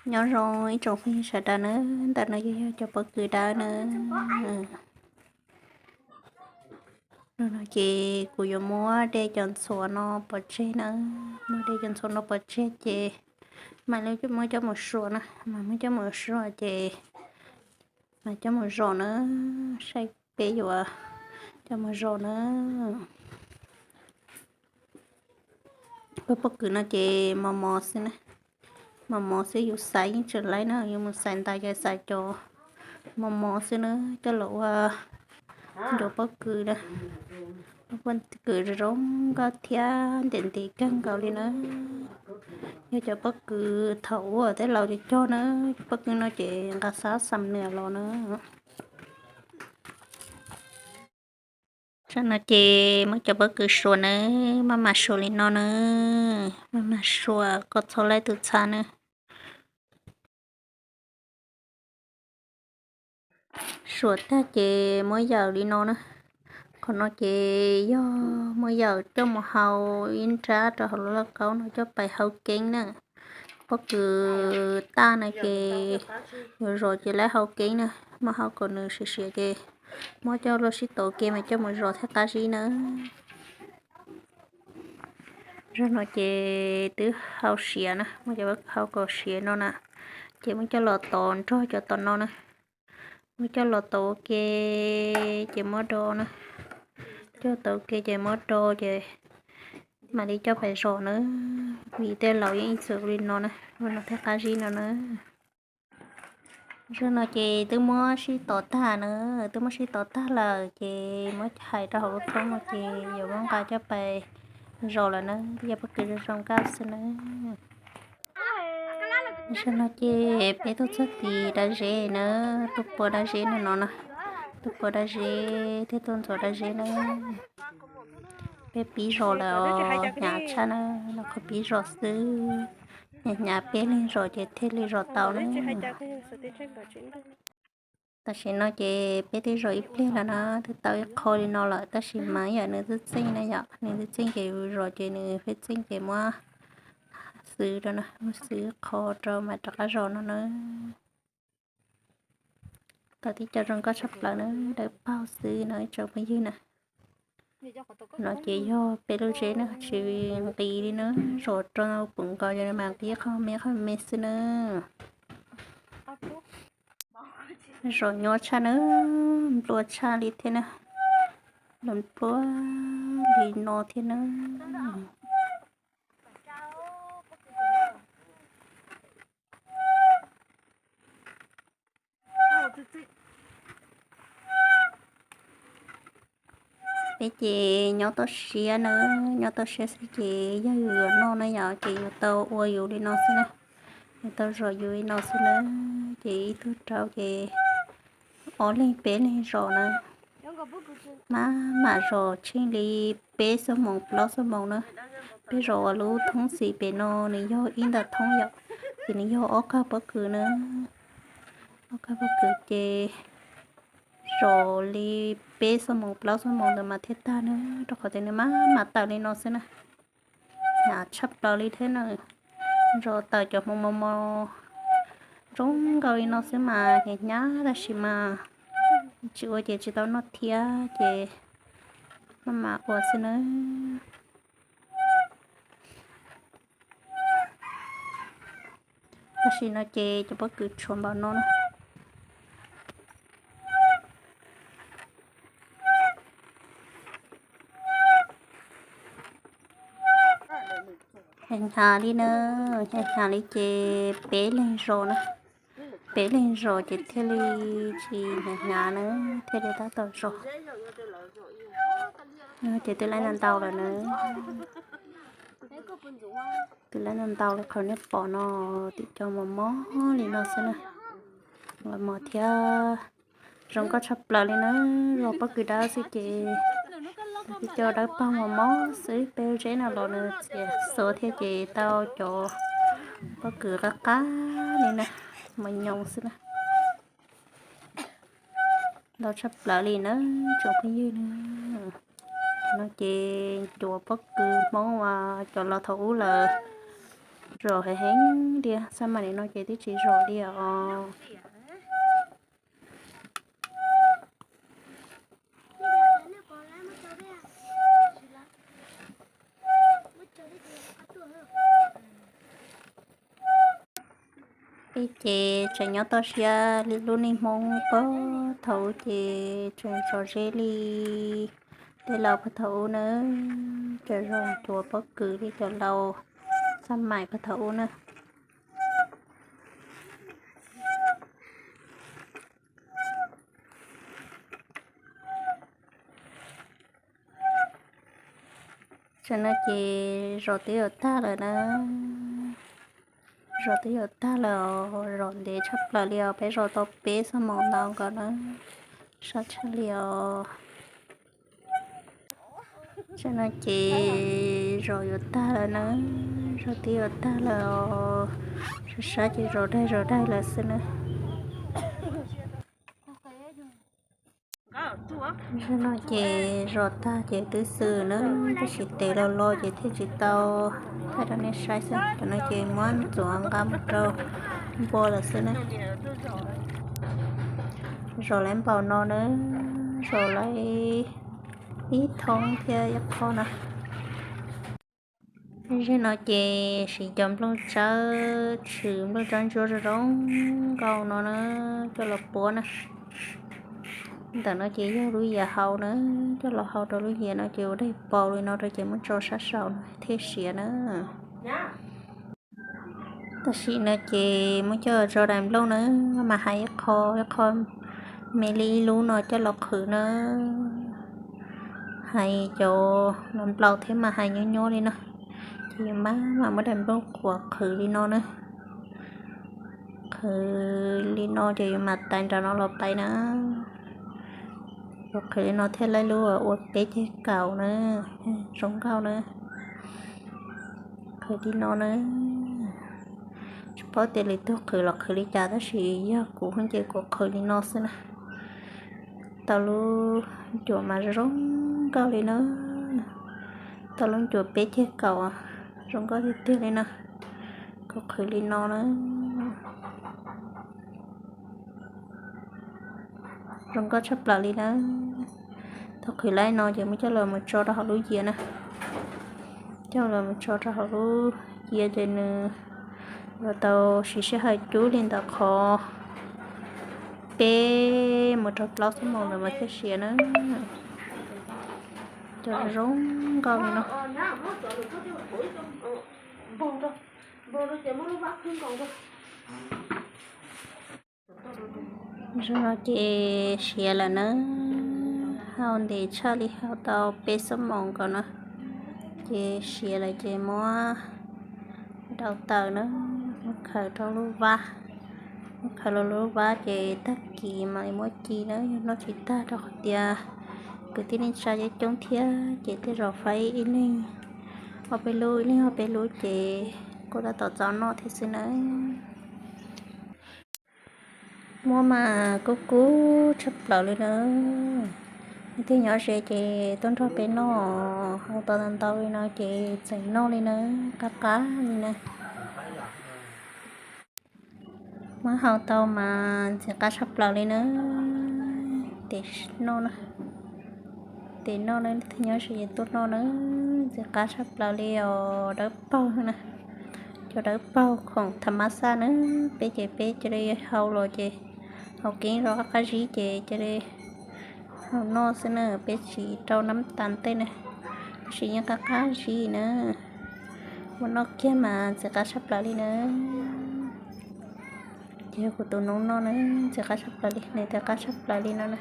Nyob zoo ib tsoom phooj ywg sawv daws na, ntawm no yog cov pob kws dawb na. Ces kuv yuav muab dej cov ntxhuav no pov tseg na, muab dej cov ntxhuav no pov tseg ces mam li muab coj mus suam na, mas muab coj mus suam ces mas coj mus zom na, saib peb yuav coj mus zom na. Pob kws no ces mos mos xwb na, mos mos xwb, yus xaiv yeej tseem laib na, yus mus xaiv ntawv ces xaiv cov mos mos xwb na, coj los ua ncuav pob kws na. Pob kws zoo nkauj thiab ntev ntev kawg nkaus li na. Yog cov pob kws thaum ub tej laus cog cog na, pob kws no ces nqa xab xam nws los na. Tam no ces muab cov pob kws suam na, maj mam suam li no na, maj mam suam kom txhob laib tus txha na. Suam tag ces muab yawm li no na. Qhov no ces yog muab yawm coj mus hau ib nrab rau hauv lub lauj kaub no coj pais hau keeb na. Pob kws tag no ces yuav zom ces laib hau keeb na, muab hau kom nws siav siav ces muab coj los sib tov ke mas coj mus zom thiaj qab zib na. Zaum no ces twb hau siav na, muab cov pob kws hau kom siav no na, ces muab coj los tov nrog cov tom no na. Muab coj los tov ua ke ces muab do na. Coj tov ua ke ces muab do ces mam li coj pais zom na. Vim tej laus yeej ib txwm ua li no na, ua no thiaj qab zib no na. Zaum no ces twb muab sib tov tag na, twb muab sib tov tag lawm ces muab hais rau hauv lub thoob no ces yuav muab nqa coj pais zom lawm na, twb yog pob kws zoo zoo nkauj xwb na. Zaum no ces peb tuaj txog tim dab zeb na, tuaj pua dab zeb no no na, tuaj pua dab zeb thiab tuaj ntxuav dab zeb na. Peb pib zom lawm os, hnyav tshaj na, no qhov pib zom xwb, hnyav hnyav peb leeg zom ces thiaj li zom tau na. Tam sim no ces peb twb zom ib pliag lawm na, twb tau ib qho li no lawm, tab sis mas yam nws txeej txeej na yom, nws txeej txeej ces yus zom ces nws pheej txeej ces muab xwb rau na, muab xwb qho rau mas rov qab zom no na. Tau tib co zoo nkauj tshaj plaws na, dawb paug xwb no ib tsoom phooj ywg na. No ces yog peb lub zeb na, tsis nqis li na, zom rau pum nkaus ces mas nqis qhov me qhov me xwb na. Zom nyuaj tshaj na, nplua tshaj li thiab na, los nplua li no thiab na. Peb ces nyob toj siab na, nyob toj siab xwb ces yog yus yuav noj na yom, ces yus tau ua yus li no xwb na, yus tau zom yus li no xwb na, ces ib tug rau ces ob leeg peb leeg zom na. Maj mam zom tsheej li peb xuab moos plaub xuab moos na. Peb zom ua lub thoob xis pem no nws yog ib ntawm thoob yom, ces nws yog ob kawg pob kws na. Ob kawg pob kws ces zom li peb xuab moos plaub xuab moos ntawd mas thiaj tag na, rau qhov tias nws maj mam tawm li no xwb na. Hnyav tshaj plaws li thiab na, zom tawm cov hmoov mos mos zoo nkaus li no xwb mas hnyav hnyav tab sis mas tsis ua ces tsis tau noj thiab ces maj mam ua xwb na. Tam sim no ces cov pob kws tshuav npaum no na. Hnyav hnyav li na, hnyav hnyav li ces peb leeg zom na, peb leeg zom ces thiaj li tsis hnyav hnyav na, thiaj li tab tom zom. Ces twb laib ntau ntau lawm na, twb laib ntau ntau li qhov nej pom no, tim co mos mos li no xwb na, mos thiab zoo nkauj tshaj plaws li na. Zom pob kws dawb xwb ces tim co dawb paug mos mos xwb, peb zeb no los nws txias xuav thiab ces tau cov pob kws qab qab li na, mos nyoos xwb na. Ntau tshaj plaws li na tsoom phooj ywg na. No ces cuav pob kws Hmoob uas cov laus thaum ub lawm Zom heev heev tiag, xab mais no ces twb tsis zom li os. Ib ces tseem nyob toj siab li lub neej Hmoob puag thaum ub ces tseem tso zeb li tej laus puag thaum ub na, cov zos cuav pob kws li cov laus xab mais puag thaum ub na. Tam no ces zos twb yuav tag lawm na. Zos twb yuav tag lawm, zos ntev tshaj plaws li os, peb zos tau peb xuab moos ntau nkaus na, sab tshaj li os. Tam no ces zos yuav tag lawm na, zos twb yuav tag lawm os, sab sab ces zos daig zos daig lawm xwb na. Tam no ces zos tag ces twb xwm na, tab sis tes los los ces thiaj tsis tau thaij rau nej saib xwb. Tam no ces muab ntxuav nqa mus rau npua lawm xwb na. Zos lawv npaum no na, zos lawv ib thoob thiab ib qho na. Zaum no ces siv cov nplooj tsawb, tshwm nplooj tsawb ntsuab zoo zoo nkauj no na, coj los puab na. Ntawm no ces yog lub yias hau na, coj los hau rau lub yias no ces ua daim paus li no rau ces muab tso sab saum no thiaj siav na. Tam sim no ces muab coj tso daim nplooj na, mas hais ib qho ib qho me li ib lub no coj los qhwv na. Hais cov los nplaum thiab mas hais nyuaj nyuaj li no, ces yus mam mam muab daim nplooj qhuav qhwv li no na. Qhwv li no ces yus mam tais nram no los pais na. Yus qhwv li no thiaj li lub ua peb ceg kaum na, zoo nkauj na. Qhwv li no na, tsis paub tias lwm tus qhwv los qhwv li cas tab sis yog kuv ces kuv qhwv li no xwb na. Tau lub ncuav mas zoo nkauj li na, tau lub ncuav peb ceg kaum zoo nkauj tiag tiag li na. Kuv qhwv li no na, zoo nkauj tshaj plaws li na. Thaum qhwv li no ces muab coj los mus tso rau hauv lub yias na. Coj los mus tso rau hauv lub yias ces nws yuav tau siv sij hawm cub li ntawm qhov peb mus rau plaub xuab moos ntawd mas thiaj siav na. Cov zoo nkauj li no. Zaum no ces siav lawm na, hau ntev tshaj li hau tau peb xuab moos nkaus no. Ces siav lawm ces muab rau tawm na, muab khaws rau lub vab, muab khaws rau lub vab ces tag kis mam li muab ci na, yog noj tsis tag rau qhov tias kwv tij neej tsa coob coob thiab ces tej zaum faib ib leeg ob peb lub, ib leeg ob peb lub ces kuj tab tom txaus noj thiab xwb na. Muab mas kub kub tshaj plaws li na. Leej twg nyob ze ces tuaj nrog peb noj, hau tau ntau ntau li no ces txawm noj li na, qab qab li na. Muab hau tau mas ntxim qab tshaj plaws li na. Tes noj na, tes noj na, leej twg nyob ze ces tuaj noj na, ntxim qab tshaj plaws li os, dawb paug na. Cov dawb paug khoom tham mas xaj na, peb ces peb cia li hau los ces hau keeb rau qab qab zib ces cia li hau noj xwb na, peb tsis rau nab tas tej na, tab sis yeej qab qab zib na. Ua noj kiag mas ntxim qab tshaj plaws li na. Ces yog kuv tus noob noj na, ntxim qab tshaj plaws li, nws ntxim qab tshaj plaws li no na.